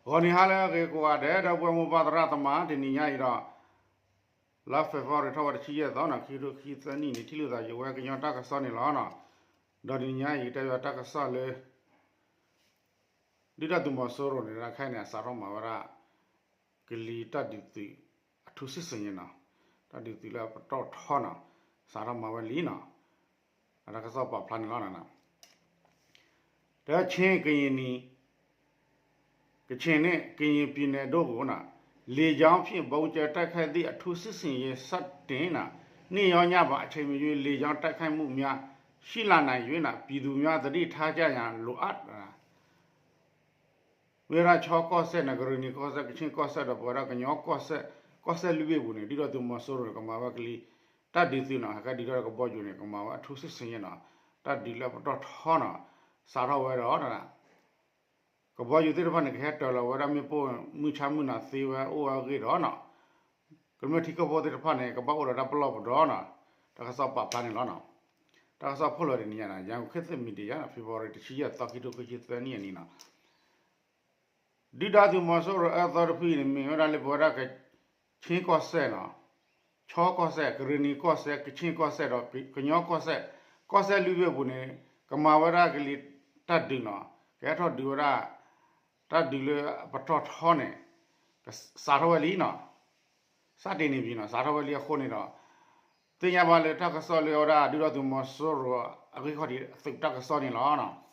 ဂီၤနံၤဟါလၢအဂ့ၤကိးဂၤဒဲး ဒီပုၢ်ဝဲၢ်မိၢ်ပၢ်သရၣ်သမါ တနံၤညါအံၤဒီး လါ February ထီၣ်ဝဲတဆံယဲၢ်သီန့ၣ် ခံကထိခံဆံသၢနံၣ်န့ၣ် ထံၣ်လိာ်သးယဝဲကညီတၢ်ကစီၣ်န့ၣ်လီၤ. ဒီးတနံၤညါအံၤ ကတဲဘၣ်တၢ်ကစီၣ်လၢ ဒုၣ်ဒါသုးမီၤစိရိၤန့ၣ် ခဲအံၤန့ၣ် အစးထီၣ်မၤဝဲဒၣ် ကလံၤတၢ်ဒုးသုး အထူစစ်ဆင်ရေးန့ၣ် တၢ်ဒုးသုးလၢအပတီၢ်ထီန့ၣ် စးထီၣ်မၤဝဲလံန့ၣ် အတၢ်ကစီၣ်ပာ်ဖျါန့ၣ်လီၤ. တၢ ချင်း ကရင်နီ ကချင်နဲ့ ကရင်ပြည်နယ်တို့ကို လေကြောင်းဖြင့် ဗုံးကြဲတိုက်ခိုက်သည့် အထူစစ်ဆင်ရေး စတင်တာ နှစ်ရက်ညမှာ အချိန်မရွေး လေကြောင်းတိုက်ခိုက်မှုများ ရှိလာနိုင်၍ ပြည်သူများ သတိထားကြရန် လိုအပ် မ့ၢ်ဝဲဒၣ် ချီကီၢ်စဲၣ်န့ၣ် ကရံၣ်နံၤကီၢ်စဲၣ် ကခ့ၣ်ကီၢ်စဲၣ်ဒီး ပဝဲဒၣ်ကညီကီၢ်စဲၣ် ကီၢ်စဲၣ်လွံၢ်ဘ့ၣ်အပူၤန့ၣ် ဒုၣ်ဒါသုးမီၤစိရိၤန့ၣ် ကမၤဝဲကလံၤ တၢ်ဒုးသုးန့ၣ် ဟဲကဲဒုးထီၣ်ကဘီယူၤန့ၣ် ကမၤဝဲအထူစစ်ဆင်ရေးန့ၣ် တၢ်ဒုးလၢပတီၢ်ထီန့ၣ် စးထီၣ်ဝဲဒီး ကဘီယူၤသ့ၣ်တဖၣ်န့ၣ် ကဟဲတၢၤလီၤဝဲဒၣ်မ့ၣ်ပိၢ် မုၢ်ဆါမုၢ်နၤသ့ဝဲအိၣ်ဝဲအဂ့ၢ်ဒီး ကမျၢၢ်ထံကီၢ်ဖိသ့ၣ်တဖၣ်န့ၣ် ကဘၣ်အိၣ်ဒီးတၢ်ပလီၢ်ပဒီန့ၣ် တၢ်ကစီၣ်ပာ်ဖျါန့ၣ်လီၤ. တၢ်ကစီၣ်ဖိလၢတနံၤညါန့ၣ် ရန်ကုန်ခေတ်သစ်မီဒီယာ February တဆံယဲၢ်သီ ခံကထိခံဆံသၢနံၣ်အနံၤန့ၣ် ဒုၣ်ဒါသုးမီၤစိရိၤအၢသီတဖုအံၤန့ၣ် မ့ၢ်ဝဲဒၣ်လၢပဝဲဒၣ် ကခ့ၣ်ကီၢ်စဲၣ်န့ၣ် ချီကီၢ်စဲၣ် ကရံၣ်နံၤကီၢ်စဲၣ် ကခ့ၣ်ကီၢ်စဲၣ်ဒီး ကညီကီၢ်စဲၣ် ကီၢ်စဲၣ်လွံၢ်ဘ့ၣ်အပူၤန့ၣ် ကမၤဝဲဒၣ်ကလံၤတၢ်ဒုးန့ၣ် ကဟဲထီၣ်ဒုးဝဲဒၣ် တၢ်ဒုးလၢပတီၢ်ထီန့ၣ် စးထီၣ်ဝဲလံန့ၣ် စးတ့ၢ်န့ၢ်ဘၣ်န့ၣ် စးထီၣ်ဝဲလံအဃိန့ၣ်ဒီး သ့ၣ်ညါဘၣ်လၢတၢ်ကစီၣ်လၢအဝဲဒၣ် ဒုၣ်ဒါသုးမီၤစိရိၤ အဂံၢ်ခီၣ်ထံးသုးတၢ်ကစီၣ်န့ၣ်လီၤ.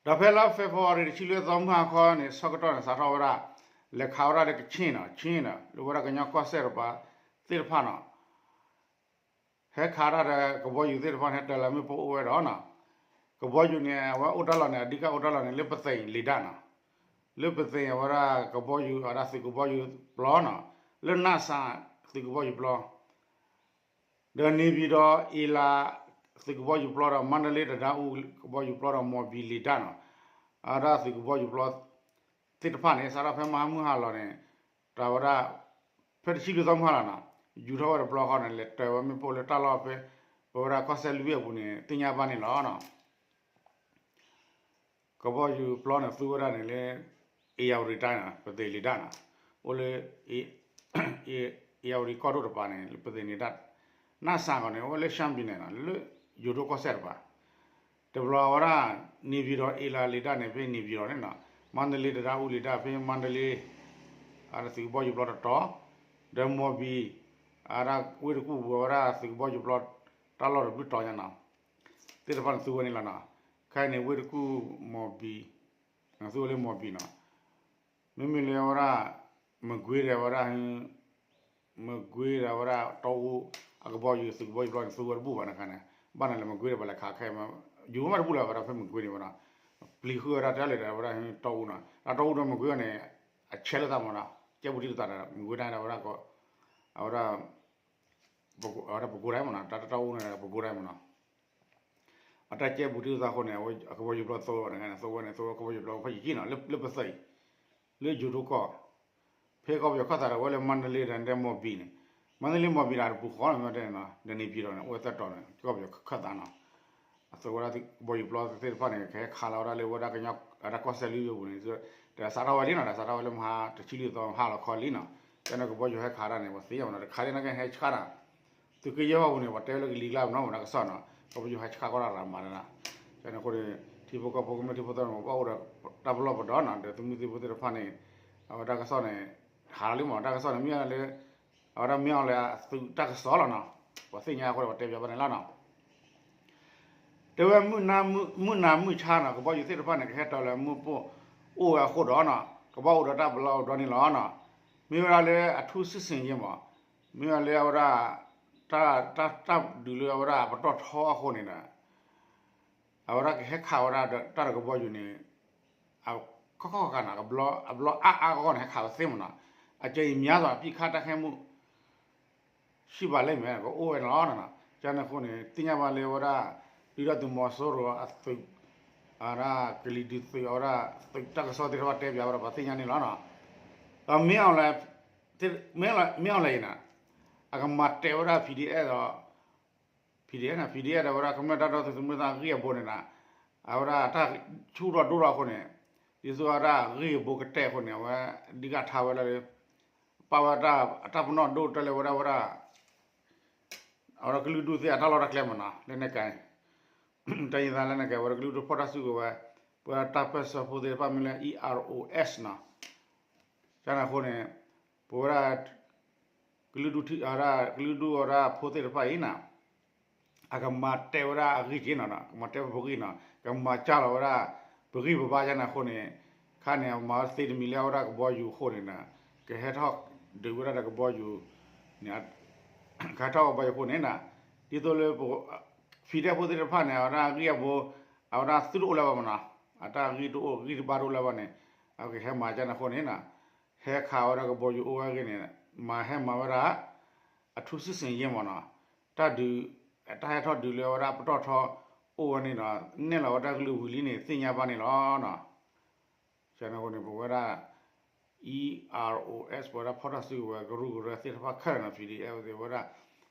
ဒီးဖဲလါ February တဆံလွံၢ်သီမုၢ်ဟါခီန့ၣ် ဆၢကတီၢ်န့ၣ် စးထီၣ်ဝဲဒၣ် လဲၤခးဝဲဒၣ်လၢကခ့ၣ်န့ၣ် ခ့ၣ်န့ၣ် လၢဝဲဒၣ်ကညီကီၢ်စဲၣ်တပၤသ့ၣ်တဖၣ်န့ၣ် ဟဲခးတၢ်ဒီးကဘီယူၤသ့ၣ်တဖၣ်န့ၣ် ဟဲတၢၤလီၤမ့ၣ်ပိၢ်အိၣ်ဝဲဒီးန့ၣ် ကဘီယူၤန့ၣ် အဝဲအိၣ်တၢ်လီၢ်န့ၣ် အဓိကအိၣ်တၢ်လီၢ်န့ၣ် လၢပသ့ၣ်လံာ်ဒၣ်န့ၣ် လၢပသ့ၣ်အဝဲဒၣ်ကဘီယူၤ အဝဲဒၣ်သုးကဘီယူၤပျီန့ၣ် လၢနၣ်စၣ်သုးကဘီယူၤပျီ ဒီးန့ၣ်ပၠံၤဒီးအ့လး သုးကဘီယူၤပျီဒီး မါဒလ့တဒါအူကဘီယူၤပျီဒီး မီၢ်ဘံလံာ်ဒၣ်န့ၣ် အဝဲဒၣ်သုးကဘီယူၤပျီသ့ၣ်တဖၣ်န့ၣ် စးထီၣ်ဖဲမဟါမုၢ်ဟါလီၤန့ၣ် တၢ်ဝဲဒၣ် ဖဲတဆံလွံၢ်သီမုၢ်ဟါလီၤန့ၣ် ယူၤထီၣ်ဝဲတဘျီဃီန့ၣ် လဲၤတၢၤဝဲမ့ၣ်ပိၢ်လၢတၢ်လီၢ်ဖဲ ပဝဲဒၣ်ကီၢ်စဲၣ်လွံၢ်ဘ့ၣ်အပူၤန့ၣ် သ့ၣ်ညါဘၣ်န့ၣ်လီၤ. ကဘီယူၤပျီန့ၣ် သူဝဲဒၣ်န့ၣ်လၢ အ့ယၤဝတံၤတၢ်န့ၣ် ပသ့ၣ်လံာ်ဒၣ်န့ၣ် အိၣ်လၢ အ့ယၤဝတံၤကီၢ်ဒိၣ်တပၤန့ၣ် ပသ့ၣ်န့ၣ်ဒၣ် နၣ်စၣ်ဂီၤန့ၣ် အိၣ်ဝဲလၢ ရှမ်းပြည်နယ် န့ၣ် လၢယိၤဒိၣ်ကီၢ်စဲၣ်တပၤ တဘျီဝဲဒၣ် န့ၣ်ပၠံၤဒီးအ့လးလံာ်ဒၣ်န့ၣ် ဖဲန့ၣ်ပၠံၤဒီးန့ၣ် မါဒလ့တဒါအူလံာ်ဒၣ် ဖဲမါဒလ့ အဝဲဒၣ်သုးကဘီယူၤပျီတတီၤ ဒီးမီၢ်ဘံ အဝဲဒၣ်ဝ့ၢ်တကူၣ်ပူၤ အဝဲဒၣ်သုးကဘီယူၤပျီ တၢ်လီၢ်တဘျုးတီၤညါန့ၣ် သ့ၣ်တဖၣ်န့ၣ်သူဝဲန့ၣ်လီၤန့ၣ်. ခဲအံၤန့ၣ် ဝ့ၢ်တကူၣ် မီၢ်ဘံ သူဝဲလၢမီၢ်ဘံန့ၣ် မ့မ့ၢ်လၢအဝဲဒၣ် မကွ့ၤဒီးဝဲဒၣ် မကွ့ၤဒီးဝဲဒၣ်တီအူ အကဘီယူၤသုးကဘီယူၤပျီန့ၣ် သူဝဲတဘူၣ်ဘၣ်န့ၣ်ခါန့ၣ် ဘၣ်န့ၣ်လၢမကွ့ၤဒီးပှၤလဲၤခးခဲ ယူၤမ့ၢ်တဘူၣ်လၢၤဘၣ်ဒီးဖဲမကွ့ၤန့ၣ်ဝဲန့ၣ် ပျံၤဃုာ်ဝဲဒၣ်တဲလၢၤဒီးဝဲဒၣ်တီအူန့ၣ် ဒီးတီအူဒီးမကွ့ၤန့ၣ် အဆဲးလၢသးမ့ၢ်ဒီး ကဲပူၤတံၢ်လၢသးဒီး မကွ့ၤတၢ်ဒီးဝဲဒၣ် အဝဲဒၣ် အဝဲဒၣ်ပကိးတၢ်မ့ၢ်နီၤ တၢ်တီအူန့ၣ် ပကိးတၢ်မ့ၢ်နီၤ အတၢ်ကဲဘူးတံၢ်သးဃိန့ၣ် အကဘီယူၤပျီသိဝဲန့ၣ် သိဝဲန့ၣ် သိဝဲကဘီယူၤပျီဖဲယံာ်ကံနီၤ လၢပသံ လၢယိၤဒိၣ်ကီၢ် ဖဲကီၢ်ပယီၤခၢၣ်သးဒီးဝဲလၢမါဒလ့ဒီးမီၢ်ဘံန့ၣ် မါဒလ့မီၢ်ဘံန့ၣ် တပူၤဃီန့ၣ်မ့ၢ်တဲန့ၣ်နီၤ ဒီးန့ၣ်ပၠံၤဒီးန့ၣ် အိၣ်ဝဲသၢတီၤန့ၣ် ကီၢ်ပယီၤခၢၣ်သးနီၤ အသိဝဲဒၣ်ကဘီယူၤပျီသ့ၣ်တဖၣ်န့ၣ် ကဟဲခးလီၤဝဲဒၣ်လၢဝဲဒၣ်ကညီ အဝဲဒၣ်ကီၢ်စဲၣ်လွံၢ်ဘ့ၣ်အပူၤန့ၣ် ဒီးစးထီၣ်ဝဲလံနီၤ ဒီးစးထီၣ်ဝဲလၢမဟါတဆံလွံၢ်သီဟါလီၤခီလံနီၤ ကဲန့ၣ်ကဘီယူၤဟဲခးတၢ်န့ၣ် ပှၤသ့ၣ်ညါမ့ၢ်နီၤ တခါလံန့ၣ်ကဟဲဆှၣ်တၢ် သုးက့ယဲၢ်ဟီၣ်ပူၤန့ၣ် ပှၤတဲဝဲလၢကလံၤကျါမ့ၢ်နီၤ မ့ၢ်နီၤကစီၣ်နီၤ ကဘီယူၤဟဲဆှၣ်ကီၢ်တၢ်ရၤမၤတၢ်နီၤ ကဲန့ၣ်အဃိန့ၣ် ထံဖိကီၢ်ဖိကမျၢၢ်ထံဖိသၣ်မ့ၢ် ပှၤအိၣ်ဒီးတၢ်ပလီၢ်ပဒီနီၤ ဒီးသုးမုၢ်သံၣ်ဘိသ့ၣ်တဖၣ်န့ၣ် အဝဲတၢ်ကစီၣ်န့ၣ် ဟးလံမ့ၢ် တၢ်ကစီၣ်န့ၣ် မ့ၢ်လၢ အဝဲဒၣ်မ့ၢ်အီၤလၢအသုးတၢ်ကစီၣ်လီၤနီၤ ပှၤသ့ၣ်ညါအဃိဒီးပှၤတဲပၠးဘၣ်န့ၣ်လီၤနီၤ တဲဝဲ မုၢ်နၤမုၢ်ဆါနီၤ ကဘီယူၤသ့ၣ်တဖၣ်န့ၣ် ကဟဲတၢၤလၢမ့ၣ်ပိၢ်အိၣ်ဝဲအဃိဒီးနီၤ ကဘၣ်အိၣ်ဒီးတၢ်ပလီၢ်ပဒီန့ၣ်လီၤနီၤ မ့ၢ်ဝဲဒၣ်လၢအထူစစ်ဆင်ရေးမ့ၢ် မ့ၢ်ဝဲလၢအဝဲဒၣ် တၢ် တၢ် တၢ်ဒုးလၢအဝဲဒၣ်အပတီၢ်ထီအဃိန့ၣ်ဒီး အဝဲဒၣ်ကဟဲခးဝဲဒၣ်တၢ်ဒီးကဘီယူၤန့ၣ် အခီၣ်ခီၣ်ခါန့ၣ် အဘျီအါအါဂီၢ်ဂီၢ်န့ၣ် ဟဲခးဝဲသ့မ့ၢ်နီၤ အကြိမ်များစွာ ပစ်ခတ်တိုက်ခိုက်မှု ရှိပါလိမ့်မယ် ကအိၣ်ဝဲန့ၣ်လီၤ. ကန့ၣ်အဃိန့ၣ် သ့ၣ်ညါဘၣ်လၢဝဲဒၣ် ဒုၣ်ဒါသုးမီၤစိရိၤအသုး အဝဲဒၣ်ကလံၤဒုးသုး အဝဲဒၣ်သုးတၢ်ကစီၣ်သ့ၣ်တဖၣ်တဲပၠးဝဲဒီး ပှၤသ့ၣ်ညါန့ၣ်လီၤ. ဒီးမ့ၢ်အီၤလဲၣ် မ့ၢ်အီၤလဲၣ်အံၤန့ၣ် အကမၤတဲာ်ဝဲဒၣ် PDF ဒီး PDF န့ၣ် PDF ဒီးဝဲဒၣ်ကမျၢၢ်တၢ်ဒီသဒၢသုးမုၢ်သံၣ်အဂ့ၢ်အဘိန့ၣ်ဒီး အဝဲဒၣ်တၢ်ဆူၣ်ထီၣ်ဒိၣ်ထီၣ်အဃိန့ၣ် ဒ်သိးအတၢ်ဂ့ၢ်အဘိကတဲာ်အဃိန့ၣ် အဝဲဒုးဂၤထါဝဲလၢ ပာ်ဝဲတၢ် အတၢ်ပနီၣ်ဒိၣ်တဲလၢဝဲဒၣ်ဝဲဒၣ် အဝဲဒၣ်ကလုာ်ဒူၣ်သ့ၣ်အတၢ်လီၢ်တၢ်ကျဲမ့ၢ်နီၤ လၢန့ၣ်ကဲ တၢ်ယံသးလၢန့ၣ်ကဲ ဝဲဒၣ်ကလုာ်ဒူၣ်ဖီၣ်တၢ်စုကဝဲၤ ပဝဲဒၣ်တၢ်ပၢၢ်ဆၢဖိသ့ၣ်တဖၣ်မ့ၢ်လၢ E R O S နီၤ ကန့ၣ်အဃိန့ၣ် ပဝဲဒၣ် ကလုာ်ဒူၣ်ထံ ကလုာ်ဒူၣ်ဝဲဒၣ်ဖိသ့ၣ်တဖၣ်အံၤနီၤ အကမၤတဲဝဲဒၣ်အဂ့ၢ်က့နီၤ ကမၤတဲဝဲပဂ့ၢ်နီၤ ကမၤစၢ်လီၤဝဲဒၣ် ပဂံၢ်ပဘါကန့ၣ်အဃိန့ၣ် ခါန့ၣ် အမၤဝဲသ့တမံၤလၢအဝဲဒၣ်ကဘီယူၤအဃိန့ၣ်နီၤ ကဟဲထီၣ်ဒုးဝဲဒၣ်ဒီးကဘီယူၤန့ၣ် ကဟဲထီၣ်ကဘီယူၤအဃိန့ၣ်နီၤ ဒ်သိးလၢ ဖံဒဲဖိသ့ၣ်တဖၣ်န့ၣ် အဝဲဒၣ်အဂံၢ်အဘါ အဝဲဒၣ်သုတအိၣ်လၢၤဘၣ်မ့ၢ်နီၤ အတၢ်ဂံၢ်တအိၣ်ဂံၢ်တဘါတအိၣ်လၢၤဘၣ်န့ၣ် အကဟဲမၤကန့ၣ်အဃိန့ၣ်နီၤ ဟဲခးဝဲဒၣ်ကဘီယူၤအိၣ်ဝဲအဂ့ၢ်န့ၣ် မၤဟဲမၤဝဲဒၣ် အထူးစစ်ဆင်ရေးမ့ၢ်နီၤ တၢ်ဒုး တၢ်ဟဲထီၣ်ဒုးလၢအဝဲဒၣ်ပတီၢ်ထီအိၣ်ဝဲန့ၣ်ဒီး နဲၣ်လီၤဝဲတၢ်ကလုၢ်ဝံၤလံန့ၣ် သ့ၣ်ညါဘၣ်န့ၣ်လီၤနီၤ ကန့ၣ်အဃိန့ၣ် ပဝဲဒၣ် E R O S ပဝဲဒၣ်ဖီၣ်တၢ်စုကဝဲၤကရူၢ်ကရၢသ့ၣ်တဖၣ်ခဲလၢာ်နီၤ P D F သ့ၣ်ဝဲဒၣ်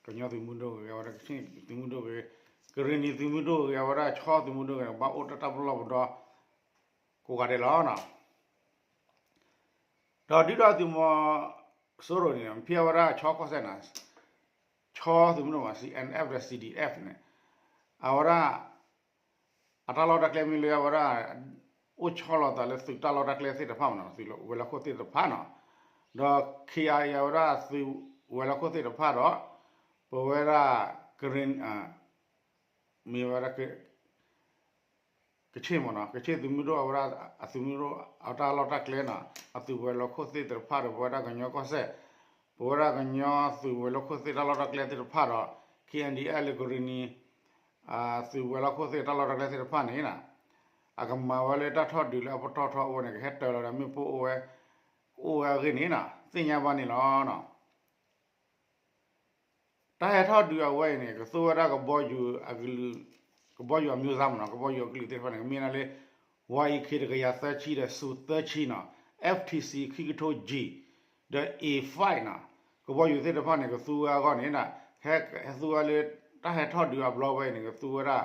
ကညီသုးမုၢ်ဒိၣ်ဂ့ၤ အဝဲဒၣ်ကချ့ၣ်သုးမုၢ်ဒိၣ်ဂ့ၤ ကရ့ၣ်နံၤသုးမုၢ်ဒိၣ်ဂ့ၤ အဝဲဒၣ်ဆီသုးမုၢ်ဒိၣ်ဂ့ၤန့ၣ် ဘၣ်အိၣ်တၢ်တၢ်ပလီၢ်ပဒီ ကိးဂၤဒဲးလီၤနီၤ ဒီးဒုၣ်ဒါသုးမီၤစိရိၤန့ၣ် ဖဲအဝဲဒၣ်ဆီကီၢ်စဲၣ်န့ၣ် ဆီသုးမုၢ်ဒိၣ်မး C N F ဒီး C D F န့ၣ် အဝဲဒၣ် အတၢ်လီၢ်တၢ်ကျဲမ့ၢ်လၢအဝဲဒၣ် အိၣ်ဆီလီၤသးလၢသုးတၢ်လီၢ်တၢ်ကျဲသ့ၣ်တဖၣ်မ့ၢ်နီၤ သုးဝဲၤလီၢ်ခိၣ်သ့ၣ်တဖၣ်နီၤ ဒီး K I A အဝဲဒၣ်သုးဝဲၤလီၢ်ခိၣ်သ့ၣ်တဖၣ်ဒီး ပဝဲဒၣ် ကရ့ၣ် မ့ၢ်ဝဲဒၣ် ကချ့ၣ်မ့ၢ်နီၤ ကချ့ၣ်သုးမုၢ်ဒိၣ်အဝဲဒၣ် အသုးမုၢ်ဒိၣ်အတၢ်လီၢ်တၢ်ကျဲနီၤ အသုးဝဲၤလီၢ်ခိၣ်သ့ၣ်တဖၣ်ဒီး ပဝဲဒၣ်ကညီကီၢ်စဲၣ် ပဝဲဒၣ်ကညီသုးဝဲၤလီၢ်ခိၣ်သ့ၣ်တၢ်လီၢ်တၢ်ကျဲသ့ၣ်တဖၣ်ဒီး K N D F လၢကရ့ၣ်နံၤ သုးဝဲၤလီၢ်ခိၣ်သ့ၣ်တၢ်လီၢ်တၢ်ကျဲသ့ၣ်တဖၣ်န့ၣ် အကမၤဝဲလၢတၢ်ထီၣ်ဒုးလၢအပတီၢ်ထီအိၣ်န့ၣ် ကဟဲတၢၤလီၤဒီးမ့ၣ်ပိၢ်အိၣ်ဝဲ အိၣ်ဝဲအဂ့ၢ်န့ၣ်နီၤ သ့ၣ်ညါဘၣ်န့ၣ်လီၤ. တၢ်ဟဲထီၣ်ဒုးအဝဲအံၤန့ၣ် ကသူဝဲဒၣ်ကဘီယူၤအကလုာ်, ကဘီယူၤအမျိုးသားမ့ၢ်နီၤ, ကဘီယူၤအကလုာ်သ့ၣ်တဖၣ်န့ၣ် ကမ့ၢ်ဒၣ်လၢ Y E K တကယၤသၢဆံဒီး Su သၢဆံနီၤ, F T C ခံကထိ G ဒီး A five နီၤ, ကဘီယူၤသ့ၣ်တဖၣ်န့ၣ် ကသူဝဲအဂီၢ်န့ၣ် ဟဲသူဝဲလၢ တၢ်ဟဲထီၣ်ဒုးအဘျီဝဲအံၤန့ၣ် ကသူဝဲဒၣ်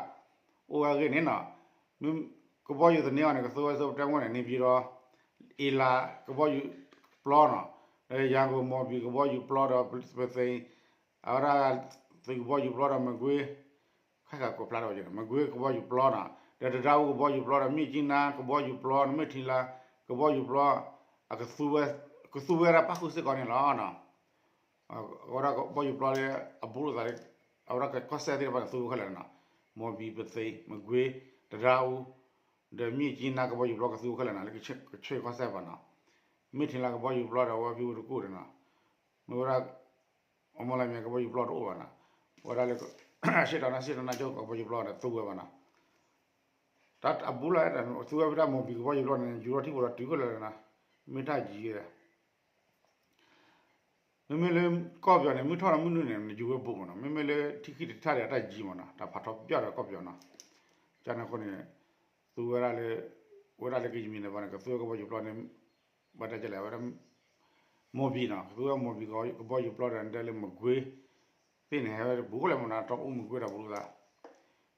အိၣ်ဝဲအဂ့ၢ်န့ၣ်နီၤ, ကဘီယူၤသန့အီၤန့ၣ် ကသူဝဲစ့ၢ်ကီးတဲမ့ၢ်န့ၣ် န့ၣ်ပၠံၤဒီး အ့လးကဘီယူၤပျီနီၤ, ဒီးယၤကိာ်မီၣ်ဘံၣ်ကဘီယူၤပျီဒီး ပသ့ၣ် အဝဲဒၣ်သုးကဘီယူၤပျီဒီးမကွ့ ခါခါကိးဖျါထီၣ်ဝဲ မကွ့ကဘီယူၤပျီနီၤ, ဒီးတဒါအူကဘီယူၤပျီဒီး မြစ်ကြီးနား ကဘီယူၤပျီ မ့ၢ်ထံလါ ကဘီယူၤပျီ အကသူဝဲ, ကသူဝဲဒၣ်ပၣ်ဃုာ်စ့ၢ်ကီးန့ၣ်လီၤ. အဝဲဒၣ်ကဘီယူၤပျီလၢ အဘူးလိာ်သးလၢ အဝဲဒၣ်ကီၢ်စဲၣ်သ့ၣ်တဖၣ်န့ၣ် သူဝဲခဲလၢာ်နီၤ, မီၣ်ဘံၣ် ပသ့ၣ် မကွ့ တဒါအူ ဒီး မြစ်ကြီးနား ကဘီယူၤပျီကသူဝဲခဲလၢာ်နီၤ, လၢကဆ့ၣ်ကီၢ်စဲၣ်ဘၣ်နီၤ, မ့ၢ်ထံလါကဘီယူၤပျီဒီး အဝဲဖံဝဲတကူၣ်န့ၣ်နီၤ, မ့ၢ်ဝဲဒၣ် အမီၢ်လမ့ၢ်ကဘီယူၤပျီတအိၣ်ဘၣ်နီၤ, ဝဲဒၣ်လၢ ရှေ့တောင်နဲ့ စစ်ဌာနချုပ် ကဘီယူၤပျီန့ၣ် သူဝဲဘၣ်နီၤ, တၢ်အဘူးလီၤ သူဝဲဖဲတၢ်မီၣ်ဘံၣ်ကဘီယူၤပျီန့ၣ် ယူၤထီၣ်ထံဖိဒီးတုၤခဲလၢာ်နီၤ, မ့ၢ်တၢ်ယံၤဝဲ မ့မ့ၢ်လၢကီၢ်ပယီၤန့ၣ် မုၢ်ထီၣ်ဒီးမုၢ်နုာ်န့ၣ် နယူၤဝဲဘူးမ့ၢ်နီၤ, မ့မ့ၢ်လၢထံခံတထါဒီးအတၢ်ယံၤမ့ၢ်နီၤ, တၢ်ဖးထီပယီၤဒီးကီၢ်ပယီၤနီၤ, ကန့ၣ်အဃိန့ၣ် သူဝဲဒၣ်လၢ ဝဲဒၣ်လၢကယမံၤန့ၣ်ဘၣ်န့ၣ် ကသူဝဲကဘီယူၤပျီန့ၣ် ဘၣ်တဲကလဲၣ် ဝဲဒၣ် မီၣ်ဘံၣ်နီၤ, ကသူဝဲမီၣ်ဘံၣ်ကဘီယူၤပျီဒီး တဲလၢမကွ့ သ့ၣ်န့ၣ် ဟဲဝဲဘူးကလဲၣ်မ့ၢ်နီၤ, တၢ်အိၣ်မကွ့ဒီးဘူးလိာ်သး,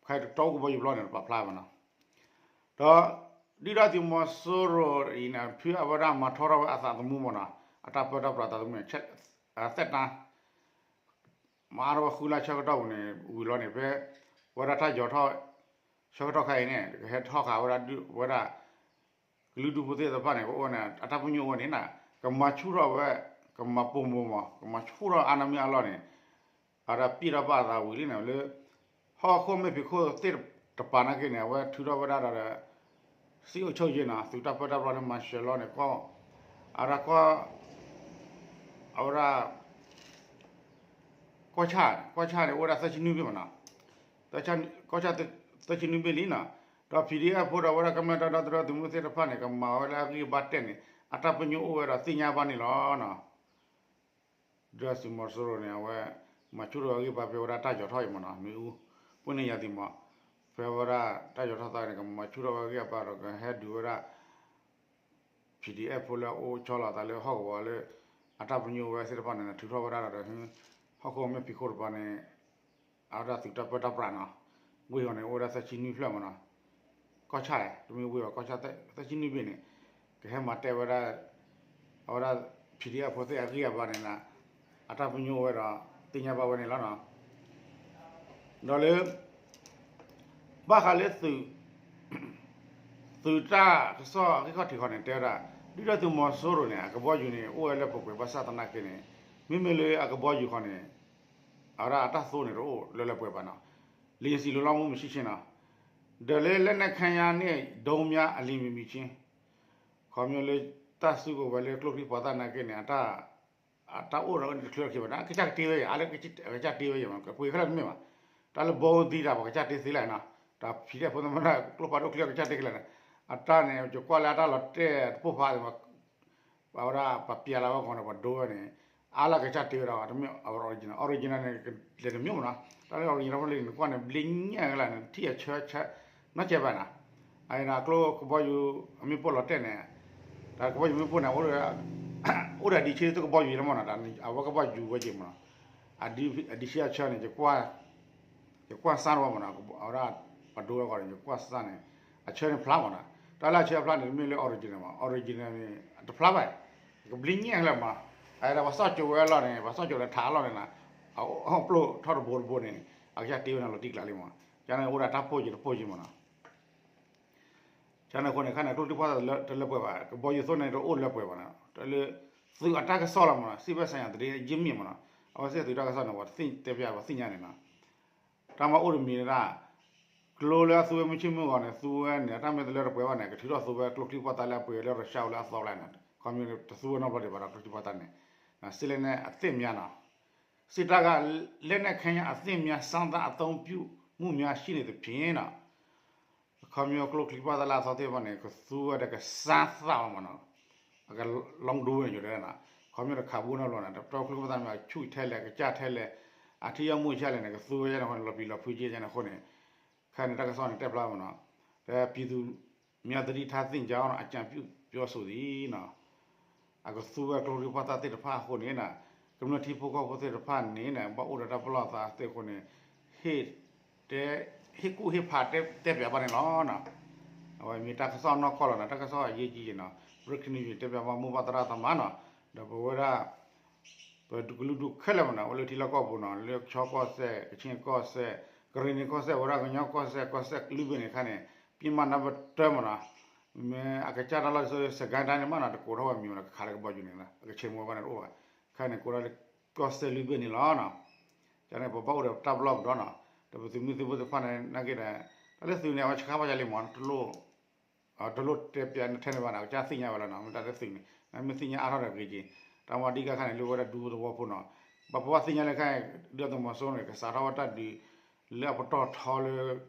ခါတၢ်အိၣ်ကဘီယူၤပျီန့ၣ် ပာ်ဖျါဘၣ်နီၤ, ဒီး ဒုၣ်ဒါသုးမီၤစိရိၤအံၤန့ၣ် ဖုအဝဲဒၣ်မၤထီထီၣ်ဝဲအသးသမူမ့ၢ်နီၤ, အတၢ်ပၢတၢ်ပြးသးသမူန့ၣ် သက်တမ်း မၤအါထီၣ်ဝဲဃုလါဆၢကတီၢ်ပူၤန့ၣ် ဝံၤလီၤန့ၣ် ဖဲ ဝဲဒၣ်တၢ်ယီၤထီၣ် ဆၢကတီၢ်ခါအံၤန့ၣ် ကဟဲထီၣ်ဃာ်ဝဲဒၣ် ဝဲဒၣ် ကလုာ်ဒူၣ်ဖိသ့ၣ်တဖၣ်န့ၣ် ကအိၣ်န့ၣ် အတၢ်ပညိၣ်အိၣ်ဝဲန့ၣ်နီၤ, ကမၤဆူၣ်ထီၣ်ဝဲ ကမၤပိာ်မုၣ်မး ကမၤဆူၣ်ထီၣ်အါန့ၢ်မ့ၢ်အလီၢ်န့ၣ် အဝဲဒၣ်ပျဲၢ်ထီၣ်ဘၣ်အသးဝံၤလံန့ၣ် လၢ ဟီၣ်ခိၣ်မဲာ်ဖံးခိၣ်သ့ၣ်တပၤနာ်က့န့ၣ် အဝဲထုးထီၣ်ဝဲဒၣ်ဒီး စံၣ်အိၣ်ဆိၣ်ယ့ၢ်နီၤ သုးတၢ်ပၢတၢ်ပြးလၢမၤစၢၤလီၤန့ၣ် ကီၢ် အဝဲဒၣ်ကီၢ် အဝဲဒၣ် ကီၢ်ဆၣ် ကီၢ်ဆၣ်န့ၣ် အိၣ်ဝဲဒၣ်သၢဆံနွံဘ့ၣ်မ့ၢ်နီၤ, ကီၢ်ဆၣ်သၢဆံနွံဘ့ၣ်လံနီၤ, ဒီး P D F ဖိဒီး အဝဲဒၣ်ကမျၢၢ်တၢ်ဒီသဒၢသုးမုၢ်သ့ၣ်တဖၣ်န့ၣ် ကမၤဝဲလၢအဂံၢ်ဘါတဲာ်န့ၣ် အတၢ်ပညိၣ်အိၣ်ဝဲဒီးသ့ၣ်ညါဘၣ်န့ၣ်လီၤ. ဒုၣ်ဒါသုးမီၤစိရိၤန့ၣ် အဝဲ မၤဆူၣ်ထီၣ်အဂံၢ်ဘါဖဲဝဲဒၣ်တၢ်ယီၤထီၣ်အံၤမ့ၢ်နီၤ, မ့ၣ်အူ ပှၤန့ၣ်ယၤသ့ၣ်မး ဖဲဝဲဒၣ်တၢ်ယီၤထီၣ်သးန့ၣ် ကမၤဆူၣ်ထီၣ်ဝဲအဂံၢ်အဘါဒီး ကဟဲဒုးဝဲဒၣ် P D F ဖိလၢအအိၣ်ဆီလီၤအသးလၢဟီၣ်ကဝီၤလၢ အတၢ်ပညိၣ်ဝဲသ့ၣ်တဖၣ်န့ၣ် ထုးထီၣ်ဝဲဒၣ်ဒီး ဟီၣ်ခိၣ်မဲာ်ဖံးခိၣ်တပၤန့ၣ် အဝဲဒၣ်သုးတၢ်ပၢတၢ်ပြးနီၤ, ဝ့ၢ်အီၤန့ၣ် အိၣ်ဝဲဒၣ်သၢဆံနွံဖျၢၣ်မ့ၢ်နီၤ, ကီၢ်ဆၣ် တမ့ၢ်ဝ့ၢ်ဘၣ် ကီၢ်ဆၣ်သၢဆံနွံဘ့ၣ်န့ၣ် ကဟဲမၤတဲဝဲဒၣ် အဝဲဒၣ် PDF ဖိသ့ၣ်အဂံၢ်အဘါန့ၣ် အတၢ်ပညိၣ်ဝဲဒီး သ့ၣ်ညါဘၣ်ဝဲန့ၣ်လီၤ. ဒီးလၢ ဘၣ်ဃးလၢ သုးတၢ်ကစီၣ်အဂ့ၢ်ခီၣ်ထံးဃီန့ၣ် တဲဝဲဒၣ် ဒုၣ်ဒါသုးမီၤစိရိၤန့ၣ် အကဘီယူၤန့ၣ် အိၣ်ဝဲလၢပှဲၤပှဲၤဘၣ်ဆၣ်သနာ်က့န့ၣ် မ့မ့ၢ်လၢအကဘီယူၤဃီန့ၣ် အဝဲဒၣ်အတၢ်သိန့ၣ်တအိၣ်လၢလၢပှဲၤပှဲၤနီၤ, လံာ်စံးလိၤလီမူမဆံဆ့နီၤ, ဒီးလၢလက်နက်ခဲယမ်းန့ၣ် ဒုံးမးအလံာ်မံၤမံၤဆ့ ခီဖျိလၢတၢ်စုကဝဲၤလၢကျိချံပှၤသၣ်နာ်က့န့ၣ် အတၢ်အိၣ်ဒီးအန့ၣ်တချုးလီၤခံဘၣ် ကစၢ်ကတ့ဝဲယၤ အါလၢကစၢ်တ့ဝဲယၤမး ကပှ့ၤခဲလၢာ်တမ့ၢ်ဘၣ်, တၢ်လၢဘီသံတၢ် ပှၤကစၢ်တ့သ့လၢနီၤ, တၢ်ဖံးတၢ်ဖိသမၢတၢ်ကျိဖးဒိၣ်ချံကစၢ်တ့ကလဲာ်န့ၣ်, အတၢ်န့ၣ် ယကွၢ်လၢအတၢ်လီၤတဲာ်တပိၢ်ဖး ပဝဲဒၣ်ပပျဲလီၤဝဲကီးန့ၣ် ပှၤဒိဝဲန့ၣ် အါလၢကစၢ်တ့ဝဲဒၣ် တမ့ၢ် original, original န့ၣ် လဲၤတမံၤမးနီၤ, တၢ်လၢ original ဖိလံန့ၣ် နကွၢ်န့ၣ် ဘျ့ညၣ်ကလဲာ်န့ၣ် ထံၣ်အဆၢဆၢ နီၢ်ကဲဘၣ်နီၤ, အကျိကဘီယူၤ အမ့ၣ်ပိၢ်လီၤတဲာ်န့ၣ်, တၢ်ကဘီယူၤမ့ၣ်ပိၢ်န့ၣ် အိၣ်ဒီးဒံးဆံတကဘီယူၤလီၤမးနီၤ, အဝဲကဘီယူၤဝဲက့ၤမးနီၤ, အဒံးဆံအဆၢန့ၣ် ယကွၢ်စၢ်တဝဲမးနီၤ, အဝဲဒၣ်ပှၤဒိဝဲကီးန့ၣ် ယကွၢ်စၢ်န့ၣ် အဆၢန့ၣ်ဖျါမးနီၤ, တၢ်လၢအဆၢဖျါန့ၣ် တမ့ၢ်လၢ original မး original န့ၣ် တဖျါဘၣ်, ကဘျ့ညၣ်ကလဲာ်မး, အဝဲဒၣ်ပှၤစီၣ်ကၠိဝဲအလီၢ်န့ၣ် ပှၤစီၣ်ကၠိလၢထးအလီၢ်န့ၣ်နီၤ, အအိၣ်ပျိၢ်ထီၣ်တဘိတဘိန့ၣ် အကစၢ်တ့ဝဲန့ၣ်လီၤတံၢ်ကျးလံမး, ကန့ၣ်အိၣ်ဒၣ်တၢ်ပိၢ်က့ၤတပိၢ်က့ၤမးနီၤ ကန့ၣ်အဃိန့ၣ် ခဲန့ၣ် ကျိချံပှၤသၣ်တလၢပှဲၤဘၣ်, ကဘီယူၤသိန့ၣ်တအိၣ်လၢပှဲၤဘၣ်နီၤ, တၢ်လၢ သုးအတၢ်ကစီၣ်လီၤမးနီၤ, စံးဘၣ်စၢၤညါတရ့ယမ့ၢ်မးနီၤ, အဝဲသ့ၣ်သုးတၢ်ကစီၣ်န့ၣ် ပှၤတဲပျးပှၤသ့ၣ်ညါန့ၣ်နီၤ, တၢ်မၤအိၣ်တမံၤဒၣ် ကျိလၢအသူဝဲမုၢ်ဆ့ၣ်မုၢ်ဂီၤန့ၣ် သူဝဲန့ၣ် အတၢ်မ့ၢ်တလၢတပှဲၤဘၣ်န့ၣ် ကထုးထီၣ်သူဝဲကျိချံပှၤသၣ်လၢအပှ့ၤလၢရၢၡါအူလၢအသီကျါန့ၣ်, ခီမ့ၢ်တသူဝဲနီတဘျီဒံးဘၣ်ဒီး ကျိချံပှၤသၣ်န့ၣ်, စံးလဲၣ်န့ၣ်အသ့ၣ်မးနီၤ, စစ်တပ်က လက်နက်ခဲယမ်းအသစ်များ စမ်းသပ်အသုံးပြုမှုများရှိနေသဖြင့်နီၤ ခီမ့ၢ်ကျိချံပှၤသၣ်လၢအသီသ့ၣ်တဖၣ်န့ၣ် ကသူဝဲဒီးကစမ်းသပ်ဝဲမးနီၤ, အက လီၤဒိဝဲန့ၣ်ယိၤဒဲနီၤ, ခီမ့ၢ်တခးဘူးနီတဘျီန့ၣ် တၢ်ကျိချံပှၤသၣ်မ့ၢ်အဆူၣ်ထဲလဲၣ် ကစၢ်ထဲလဲၣ် အထံအမူၢ်ဆါလဲၣ်န့ၣ် ကသူဝဲယဲန့ၣ်အဃိန့ၣ် လီၤပျံၤလီၤဖုးက့ယဲန့ၣ်အဃိန့ၣ်, ခဲန့ၣ်တၢ်ကစီၣ်န့ၣ်တဲဖျါမးနီၤ, ဒီးပြည်သူများသတိထားသင့်ကြောင်း အကြံပြုပြောဆိုသည်နီၤ အကသူဝဲကျိချံပှၤသၣ်သ့ၣ်တဖၣ်အဃိန့ၣ် ကမျၢၢ်ထံဖိကီၢ်ဖိသ့ၣ်တဖၣ်န့ၣ် ဘၣ်အိၣ်ဒီးတၢ်ပလီၢ်သးသ့ၣ်အဃိန့ၣ် ဟ့ၣ်တဲ ဟ့ၣ်ကူၣ်ဟ့ၣ်ဖးတဲပၠးဘၣ်န့ၣ်လီၤ. အဝဲမ့ၢ်တၢ်ကစီၣ်နီၢ်ကီၢ်လီၤနီၤ, တၢ်ကစီၣ်အရေးကြီးနီၤ, breaking news တဲပၠးဘၣ်မိၢ်ပၢ်သရၣ်သမါနီၤ, ဒီးပဝဲဒၣ် ပကလုာ်ဒူၣ်ခဲလၢာ်မးနီၤ, အိၣ်လၢထံလီၢ်ကီၢ်ပူၤနီၤ, လၢကဆီကီၢ်စဲၣ်, ကခ့ၣ်ကီၢ်စဲၣ်, ကရ့ၣ်နံၤကီၢ်စဲၣ်, ဝဲဒၣ်ကညီကီၢ်စဲၣ်, ကီၢ်စဲၣ်လွံၢ်ဘ့ၣ်န့ၣ်ခါန့ၣ် ပံမးနၢ်ပတၢၢ်မးနီၤ, မ့ၢ်အကစၢ်တၢ်လီၢ်စ့ၢ် စကဲတၢ်န့ၣ်မးနီၤ, တကိးထီၣ်ဝဲမံၤမးနီၤ, ကခးလၢကဘီယူၤန့ၣ် အကဆဲးမူဝဲဘၣ်န့ၣ်တအိၣ်ဘၣ်, ခါန့ၣ်ကိးထီၣ်လၢကီၢ်စဲၣ်လွံၢ်ဘ့ၣ်န့ၣ်လီၤနီၤ, ကန့ၣ် ပဘၣ်အိၣ်ဒီးတၢ်ပလီၢ်ပဒီနီၤ, ဒီးပသုးမုၢ်သံၣ်ဘိသ့ၣ်တဖၣ်န့ၣ် နာ်က့ဒီး တၢ်လၢသုးန့ၣ် အဝဲဆှၢဘၣ်ယၤလံမး တလိၣ် တလိၣ်တဲပၠးထဲန့ၣ်ဘၣ်န့ၣ် အကစၢ်သ့ၣ်ညါဝဲလီၤနီၤ, မ့ၢ်တၢ်လၢသုးန့ၣ် မ့ၢ်သ့ၣ်ညါအါထီၣ်ဒီးဂ့ၤက့ၤ, တၢ်မၤဒံကါခါန့ၣ် လၢဝဲဒၣ်ဒူသဝီဖိနီၤ, ဘၣ်ပဘၣ်သ့ၣ်ညါလၢခဲအံၤ ဒုၣ်ဒါသုးမီၤစိရိၤန့ၣ် ကစးထီၣ်ဝဲတၢ်ဒုး လၢအပတီၢ်ထီလၢ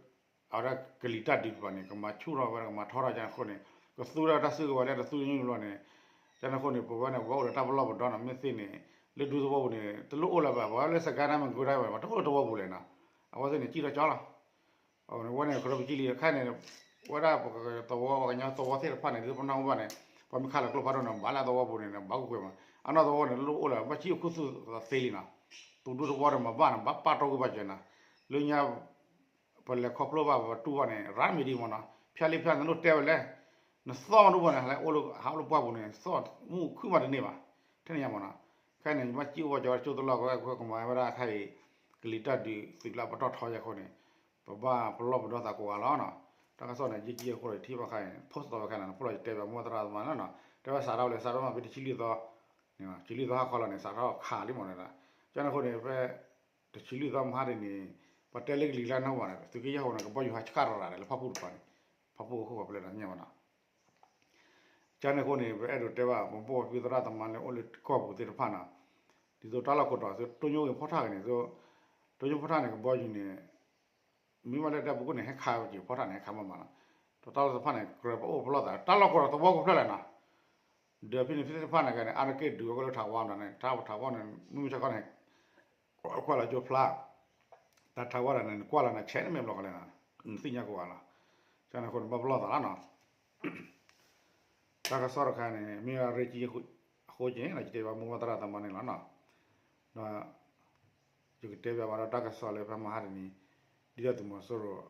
အဝဲဒၣ်ကလံၤတၢ်ဒုးတဖၣ်န့ၣ် ကမၤဆူၣ်ထီၣ်ဝဲဒၣ် ကမၤထီထီၣ်ကန့ၣ်အဃိန့ၣ် ကသူဝဲဒၣ်တၢ်စုကဝဲၤလၢတသူတညိၣ်ဘျီန့ၣ်, ကန့ၣ်အဃိန့ၣ် ပဝဲန့ၣ် ပဘၣ်အိၣ်ဒီးတၢ်ပလီၢ်ပဒီနီၤ, မ့ၢ်သ့ၣ်န့ၣ် လၢဒူသဝီပူၤန့ၣ် တလိၣ်အိၣ်လၢၤဘၣ်, ပှၤလၢစကဲတၢ်မ့ၢ်ကဲတၢ်ဘၣ် ပှၤတအိၣ်လၢသဝီပူၤလဲၣ်နီၤ, အဝဲသ့ၣ်န့ၣ် ကံၣ်ထီၣ်ကၠီလီၤ အဝဲန့ၣ် ဝဲန့ၣ် ကရၢပကံလံ ခဲအံၤန့ၣ် ဝဲဒၣ်ပသဝီ ပှၤကညီသဝီသ့ၣ်တဖၣ်န့ၣ် ဒ်ပနၢ်ဟူဘၣ်န့ၣ် ပှၤမ့ၢ်ခးလီၤကျိဖးဒိၣ်န့ၣ် ဘၣ်လၢသဝီပူၤန့ၣ် ဘၣ်ကွ့ၢ်ကွ့ၢ်မး, အနီၢ်သဝီန့ၣ် လိၣ်အိၣ်လၢ ဘၣ်စံၣ်အိၣ်ခူသူၣ်သ့လံနီၤ, သူၣ်ဒူသဝီန့ၣ် မၤဘၣ်န့ၣ် ဘၣ်ပာ်တီၢ်ကွံာ်ဘၣ်ကဲနီၤ, လၢညါ ပလဲၤခီဖျိဘၣ် ပတူၢ်ဘၣ်န့ၣ် ရၢမံၤဒံးမးနီၤ, ဖၠါလံဖၠါနလိၣ်တဲဝဲလဲၣ်, နသီၣ်မးဒူဘၣ်န့ၣ် ဟးလၢအိၣ်လၢ ဟးအိၣ်လၢပှၢ်ပူၤန့ၣ် သီၣ်မူခုၣ်မးတန့ၢ်ဘၣ်, ထဲန့ၣ်ညါမးနီၤ, ခဲအံၤန့ၣ် ဘၣ်စံၣ်အိၣ်ဘၣ်ကၠီဝဲကၠိတလီၢ်ကဝဲ ကမၤဝဲဒၣ်ခဲအံၤ ကလံၤတၢ်ဒုးသုးလၢအပတီၢ်ထီယဲၢ်အဃိန့ၣ် ပဘၣ်ပလီၢ်ပဒီသးကိးဂၤလီၤနီၤ, တၢ်ကစီၣ်န့ၣ် ယံာ်ကံအဃိန့ၣ် ထံၣ်ဘၣ်ခဲအံၤ post သီဝဲခဲအံၤန့ၣ် ဖီၣ်လီၤယတဲဘၣ်မိၢ်သရၣ်သမါလီၤနီၤ, တဲဝဲစးထီၣ်လၢ စးထီၣ်မးဖဲတဆံလွံၢ်သီ, တဆံလွံၢ်သီဟါခီလီၤန့ၣ် စးထီၣ်ခးလံမးန့ၣ်, ကန့ၣ်အဃိန့ၣ် ဖဲ တဆံလွံၢ်သီမဟါဒ်န့ၣ် ပှၤတဲလၢကလံၤလၢနီၢ်ဘၣ်န့ၣ် သုးက့ယဲၢ်ဟိန့ၣ် ကဘီယူၤဟးဆှၢထီၣ်ရၤဒီးလၢဖၣ်ပူၣ်တပၤန့ၣ် ဖၣ်ပူၣ်အခိၣ်ဃီၤဖျဲၣ်ဒီးညါဘၣ်နီၤ, ကန့ၣ်အဃိန့ၣ် ပအဲၣ်ဒိးတဲဘၣ် ပမိၢ်ပၢ်သရၣ်သမါလၢအိၣ်လၢကီၢ်ပူၤသ့ၣ်တဖၣ်နီၤ, ဒ်သိးတၢ်လီၢ်ခိၣ်တီ တိညိဂ့ၤဖီၣ်ထၣ်ဂ့ၤန့ၣ် တိညိဖီၣ်ထၣ်န့ၣ် ကဘီယူၤန့ၣ် မ့ၢ်ဘၣ်လၢတၢ်ပူၤခိၣ်န့ၣ် ဟဲခးဝဲက့ၤဖီၣ်ထၣ်န့ၣ် ဟဲခးမးမးနီၤ, တၢ်လီၢ်တဖၣ်န့ၣ် ကြၢးပအိၣ်ပလီၢ်သး တၢ်လီၢ်ခိၣ်တီတဝီကဖျၢၣ်လဲၣ်နီၤ, ဒီးဖဲန့ၣ်ဖဲသ့ၣ်တဖၣ်န့ၣ်ကန့ၣ် အါတက့ၢ်ဒုးဝဲကလၢထးဝါမးန့ၣ် တၢ်ထးဝါန့ၣ် မုၢ်မဆါခီန့ၣ် ကွၢ်လီၤကၠိဖျါ, တၢ်ထးဝါဒၣ်န့ၣ် နကွၢ်လီၤနၤဆဲးန့ၣ်မ့ၢ်ဘျီကလဲၣ်နီၤ, နသ့ၣ်ညါကိးဂၤလီၤ, ကန့ၣ်အဃိန့ၣ် ဘၣ်ပလီၢ်သးလီၤနီၤ, တၢ်ကစီၣ်တခါန့ၣ် မ့ၢ်အရ့ကံအဃိက့ၤန့ၣ် ယတဲဘၣ်မိၢ်ပၢ်သရၣ်သမါန့ၣ်လီၤနီၤ, ဒီး ယကတဲဘၣ်ဘၣ်ဒီးတၢ်ကစီၣ်လၢဖဲမဟါတနံၤ ဒ်သိးသုးမီၤစိရိၤ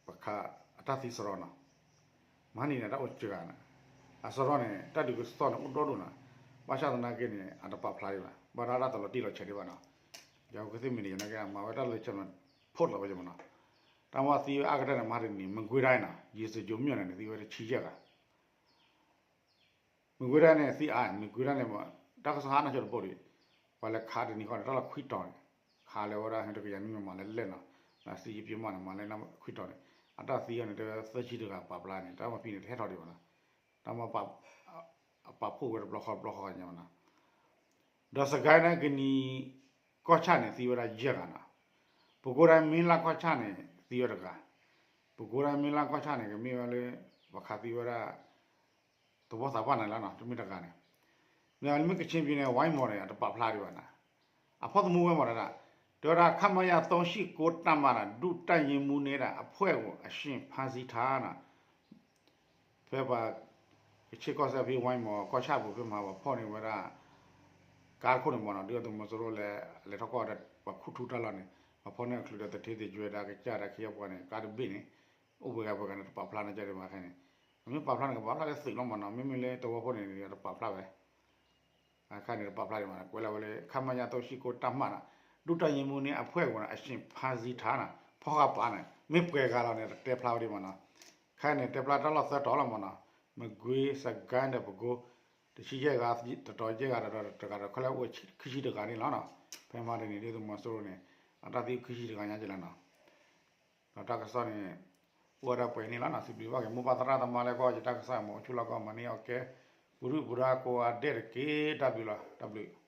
ပခးအတၢ်သံစရီနီၤ, မဟါနံၤန့ၣ် တၢ်အိၣ်စှၤဂၤန့ၣ် အစရီန့ၣ် တၢ်ဒုးကစီၣ်န့ၣ်အိၣ်ဒိၣ်ဒိၣ်နီၤ, ဘၣ်ဆၣ်သနာ်က့န့ၣ် အတပာ်ဖျါဒံးဘၣ်, ဘၣ်ဒၣ်တၢ်တလီၤတံၢ်လီၤဆဲးဒံးဘၣ်နီၤ, ယကသ့ၣ်မံၤန့ၣ် ယနာ်က့မၤဝဲတၢ်လၢဆဲးမး ဖိးလီၤဝဲယမနီၤ, တၢ်မ့ၢ်သံဝဲအါကတၢၢ်န့ၣ် မၤတနံၤ မကွ့ၤဒၣ်နီၤ ယံၤစကၠိမ့ၢ်န့ၣ် သံဝဲတဆံယဲၢ်ဂၤ မကွ့ၤဒၣ်န့ၣ်သံအါ မကွ့ၤဒၣ်န့ၣ် တၢ်ကစီၣ်ဟါနီၤကၠိတဘိဒံး, ပှၤလဲၤခးတနံၤဃီန့ၣ် တၢ်လီၢ်ခွံတီၤန့ၣ်, ခးလၢဝဲဒၣ်ဟဲတကယၤနွံမးမးလဲၣ်လဲၣ်နီၤ, ဒီးစံယပ့မးန့ၣ် မၤလၢခွံတီၤန့ၣ်, အတၢ်သံအီၤန့ၣ် တဲဝဲသၢဆံတဂၤပာ်ဖျါန့ၣ် တၢ်မၤဖံန့ၣ် တဟဲထီၣ်ဒံးဘၣ်နီၤ, တၢ်မၤ အပာ်ဖှိၣ်ဝဲတဘျီဃီတဘျီဃီညါမနီၤ, ဒီးစကဲန့ၣ်ကနံၤကီၢ်ဆၣ်န့ၣ် သံဝဲဒၣ်ယဲၢ်ဂၤနီၤ, ပကိးဒၣ်မ့လၢကီၢ်ဆၣ်န့ၣ် သံဝဲတဂၤ, ပကိးဒၣ်မ့လၢကီၢ်ဆၣ်န့ၣ် ကမ့ၢ်ဝဲလၢ ပှၤခးသံဝဲဒၣ် သဝီသးပှၢ်န့ၣ်လီၤနီၤ တမ့ၢ်တဂၤန့ၣ်, မ့ၢ်လၢမ့ၢ်ကချင်ပြည်နယ် ဝိုင်းမော်န့ၣ် အတပာ်ဖျါဒံးဘၣ်နီၤ, အဖီၣ်သမူဝဲမးဒၣ်, တဲဝဲဒၣ် ခမရ သုံးရှစ်ကိုး တပ်မ ဒုတပ်ရင်းမှူးနဲ့ အဖွဲ့ကို အရှင်ဖမ်းဆီးထားနီၤ ဖဲပှၤ ကဆ့ကီၢ်စဲၣ်ဖဲ ဝိုင်းမော် ကီၢ်ဆၣ်ပူၤဖဲမဟါ ပှၤဖီၣ်န့ၢ်ဝဲဒၣ် ကါတခိၣ်န့ၣ်မနီၤ ဒုၣ်ဒါသုးမီၤစိရိၤလဲၤ လဲၤထီၣ်ကီၢ်ဒီး ပှၤခူၣ်ထူတၢ်လီၢ်န့ၣ် ပှၤဖီၣ်န့ၢ်အချုးဒီး သထ့သ့ၣ်ကွဲဒီး ကစၢ်ဒီးခ့ယီပှၤန့ၣ် ကါတဘ့ၣ်န့ၣ် အိၣ်ပှဲၤဂၤပှဲၤဂၤန့ၣ် တပာ်ဖျါန့ၣ်ကၢ်ဒံးဘၣ်ခဲန့ၣ်, အမ့ၢ်ပာ်ဖျါန့ၣ် ကပာ်ဖျါလၢသုးလီၤမနီၤ မ့မ့ၢ်လၢသဝီဖိန့ၣ် တပာ်ဖျါဝဲ အခါန့ၣ်တပာ်ဖျါဒံးမနီၤ ကွဲးလၢဝဲလၢ ခမရ သုံးရှစ်ကိုး တပ်မ နီၤ ဒုတပ်ရင်းမှူးနဲ့ အဖွဲ့ကို အရှင်ဖမ်းဆီးထားနီၤ ဖီၣ်ဃာ်ပာ်န့ၣ် မ့ၢ်ပှဲၤဂၤလီၤန့ၣ် တတဲဖျါဝဲဒံးမနီၤ, ခဲန့ၣ် တဲဖျါတၢ်လီၢ်သၢတီၤလီၤမနီၤ, မကွ့ၤ စကဲဒီးပကိး တဆံယဲၢ်ဂၤ တတီၤယဲၢ်ဂၤ တတီၤတဂၤဒီး ခဲလၢာ်အိၣ်ခံဆံတဂၤန့ၣ်လီၤနီၤ, ဖဲမဟါတနံၤ ဒုၣ်ဒါသုးမီၤစိရိၤန့ၣ် အတၢ်သံခံဆံတဂၤညါကလဲၣ်နီၤ ဒီးတၢ်ကစီၣ်န့ၣ် အိၣ်ဝဲဒၣ်ပှဲၤန့ၣ်လီၤနီၤ, စံးဘျုးဘၣ်က့ၤ မိၢ်ပၢ်သရၣ်သမါလၢကီၢ် ယတၢ်ကစီၣ်မ့ၢ်အိၣ်ဆူၣ်လီၢ်ကီၢ် မၤန့ၢ်အီၣ်ကဲ ပူၤဒုၣ်ပူၤဒါကိးဂၤဒဲးတက့ၢ် တၢ်ဘျုးလီၤ တၢ်ဘျုး